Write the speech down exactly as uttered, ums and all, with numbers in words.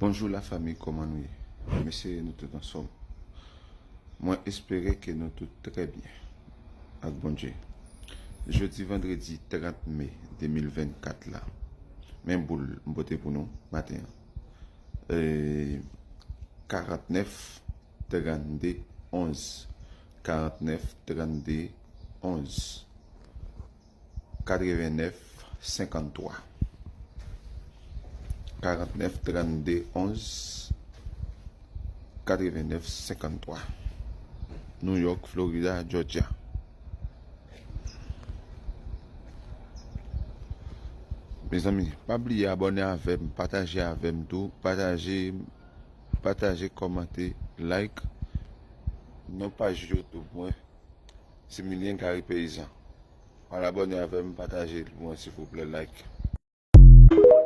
Bonjou lafanmi, kòman nou ye? M espere nou tout anfòm. Mwen espere ke nou tout trè byen ak Bondye. Jodi vandredi trant me de mil vennkat la, men boul m pote pou nou maten an. E, karantnèf trannde onz. Karantnèf trannde onz. Katrevennèf senkanntwa. Karantnèf trannde onz. Katrevennèf senkanntwa. New York, Florida, Georgia. Mezanmi, pa bliye abòne avè m, pataje avè m tou, pataje, pataje, kòmante, like. Non, paj YouTube mwen, se Milien Gary Paysan. Al abòne avè m, pataje l pou mwen, silvouplè, like.